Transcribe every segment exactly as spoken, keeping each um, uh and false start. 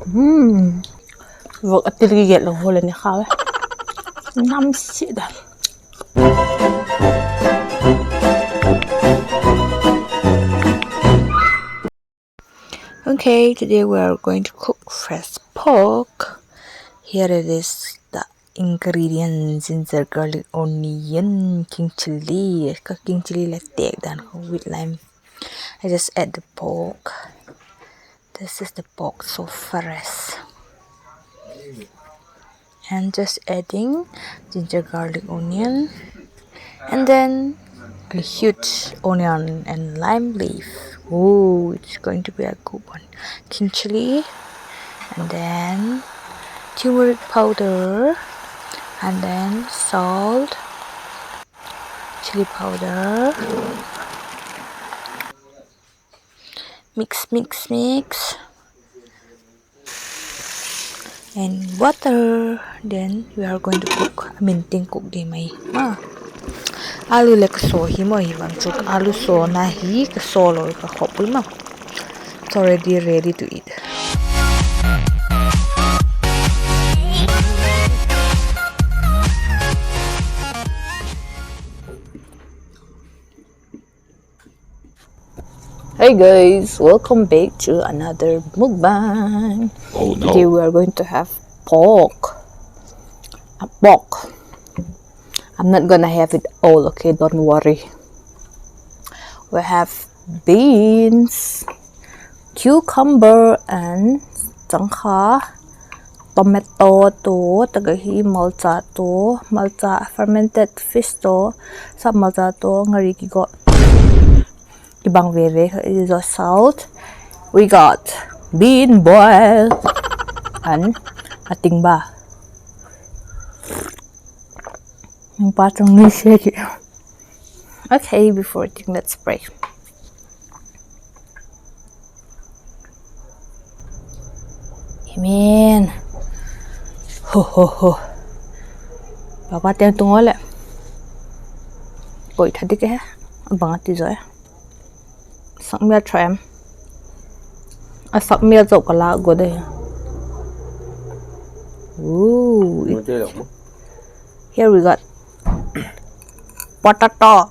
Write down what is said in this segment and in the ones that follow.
Hmm. Vok a til ki get lo hole ni kha e. Nam si da. Okay, today we are going to cook fresh pork. Here it is, the ingredient, ginger, garlic, onion, king chilli. Ka king chilli la tek dan kha with lime. I just add the pork. This is the pork so fresh. And just adding ginger, garlic, onion, and then a huge onion and lime leaf. Ooh, it's going to be a good one. King chili, and then turmeric powder, and then salt, chili powder. Mix, mix, mix. And water. Then we are going to cook. I mean, tin cook di mai. Ah. Alu le ka saw hi maw hi vang chu. Alu sawna hi ka saw lo ka khop pui maw. It's already ready to eat. Hey guys, welcome back to another mukbang. Oh, no. Today we are going to have pork. A pork. I'm not gonna have it all, okay? Don't worry. We have beans, cucumber and changkha, tomato tu, tak ah hi malcha tu, malcha fermented fish tu, sap malcha tu, ngari kigot. Kibang veve, it is a salt. We got bean boil and a tingba. Nang pa chang ni se ki. Okay, before eating, let's pray. Amen. Ho, ho, ho. Papa teng tung o le. Koi tha dik e. A bang a ti zo e. Sak mial tha em. A sak mial zo ka la go de. Ooh, it, here we got potato.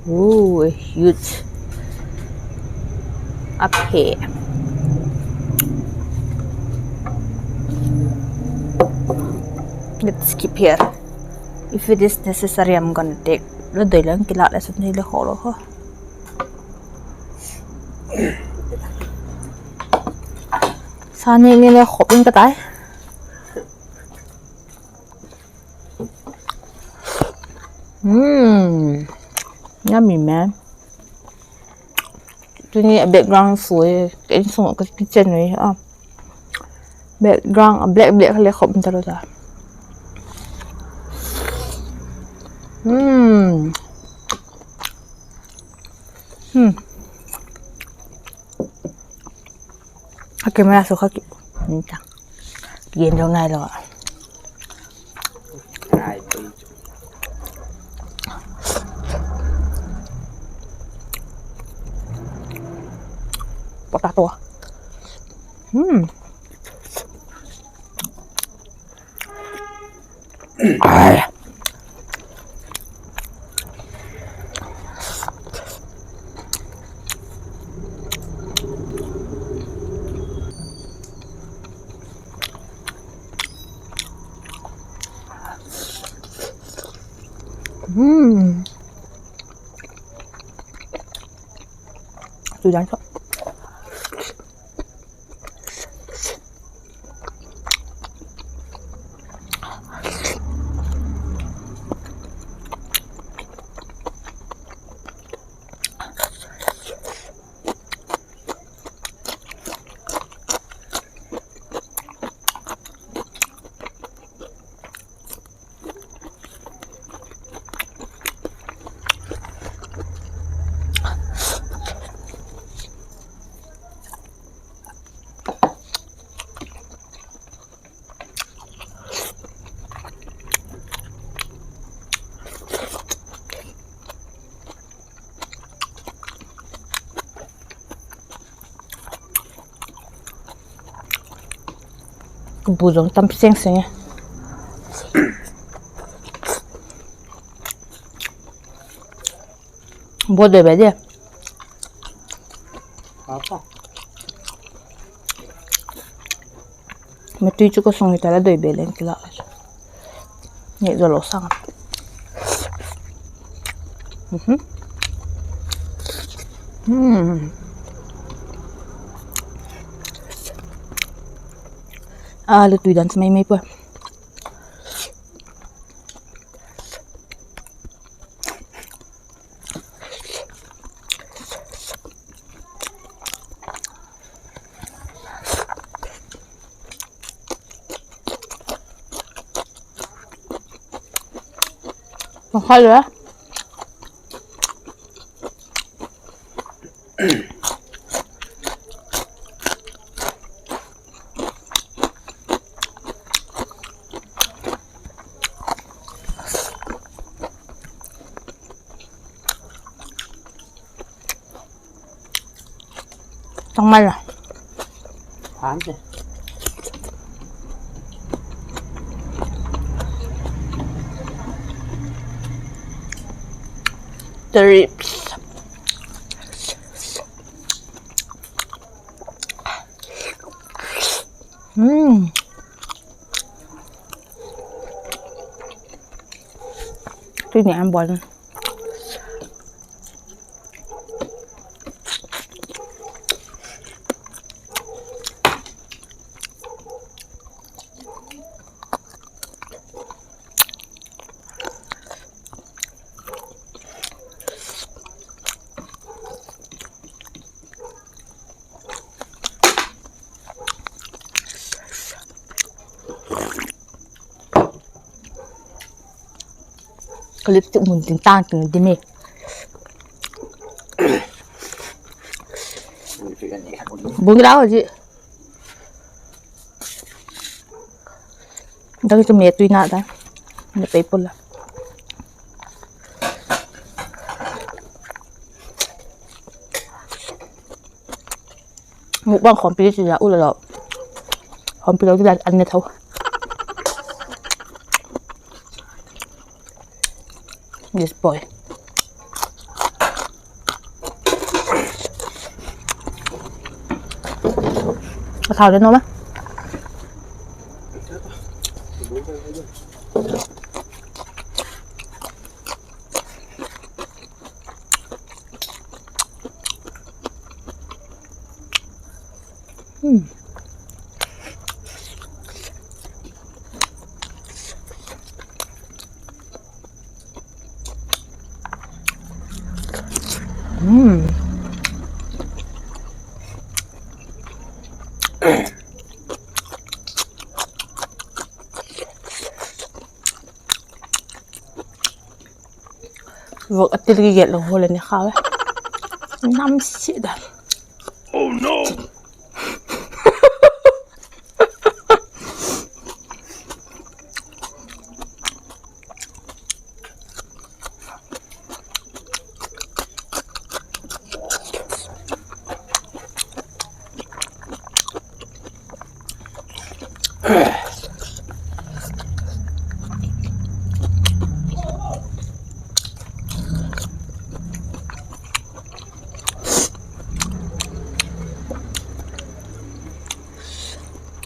Ooh, a huge up here. Let's keep here. If it is necessary, I'm gonna take. La doi lang kila le sat nei le kholo ho. Sa ni ni le khop in ka tai. Hmm. Yummy, man. Tuni a background sui, ka insung ka kitchen ui a. Background a black black le khop ta lo ta. Hmm. Hmm. A camera so kha ki. Ni ta. Gen dong nai lo. Potato. Hmm. Ai. Hmm. Tu dan so. Bu zong tam seng seng e. Bo de be de. Apa. Matui chu ka sung hi ta la doi be leng kila. Ni zo lo sang. Mhm. Hmm. A lu tui dan chu mai mai pua. Ang khai le. Tang mai la. Hang te. Tarips. Hmm. Tui ni an bol. Ka lipstick mun tin tang tin di me. Bung la ji. Dang chu me tui na da. Ne pei pula. Mukbang khawmpi ti la u la lo. Khawmpi lo ti la an ne tho. Yes boy. A thau le no ma. Hmm. Hmm. Vok a til ki get lo hole ni kha ve. Nam si da. Oh no.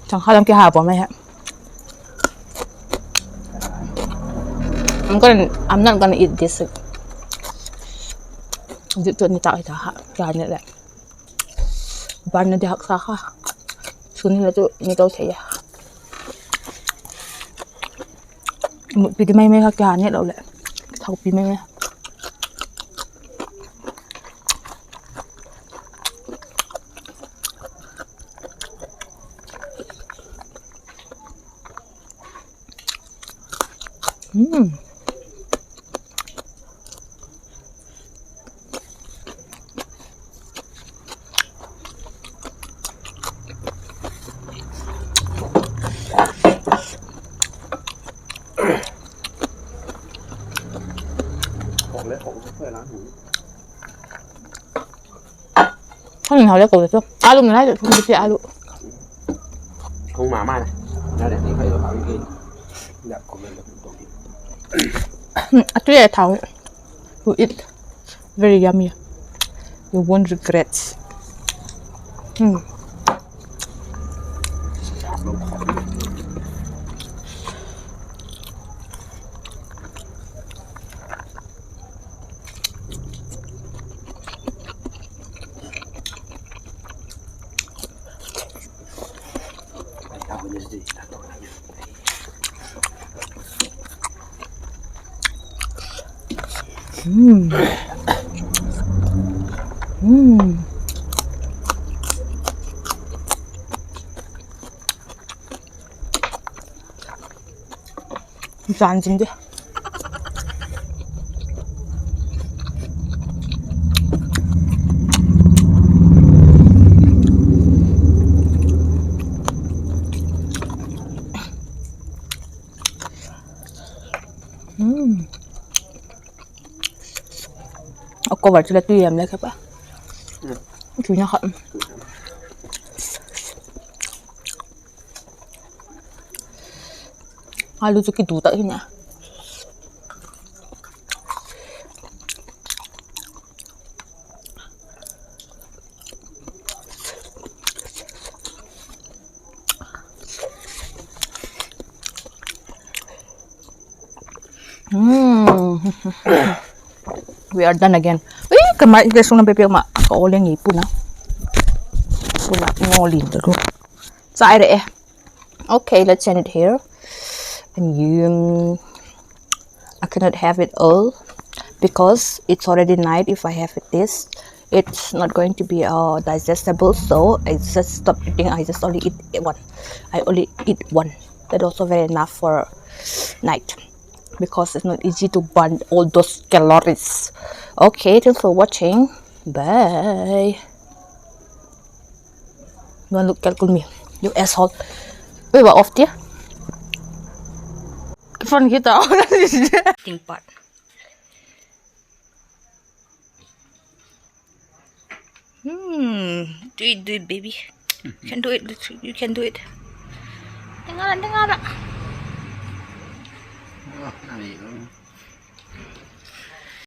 Chang kha lam ki ha pua mai ha. I'm gonna, I'm not gonna eat this. Zip tu ni tak hi ta ha. Ka ne le. Ban na di haksa kha. Sun la chu ni to thei a. Mut pi di mai mai kha ka ne lo le. Thau pi mai mai. Hmm. Khang hau le ko chu. Alu ngai chu thum ti alu. Thum ma ma le. A tui a thau. To eat. Very yummy. You won't regret. Hmm. Zan zing di. A cover chu le tui em le kha pa. Tui na kha. Alu chu kidu tak hi na. We are done again. Ui, ka mai ka sung lam pe pe ma ka o leng i puna. Puna ngolin tu. Chai re e. Okay, let's end it here. And you, um, I cannot have it all because it's already night. If I have it this, it's not going to be uh, digestible. So I just stop eating. I just only eat one. I only eat one. That also very enough for night because it's not easy to burn all those calories. Okay, thanks for watching. Bye. Nuan luk kel kul mi. You asshole. Ui, wa off tia. Phone kita. Ting pat. Hmm. Do it, do it, baby. You can do it. You can do it. Tengala, tengala.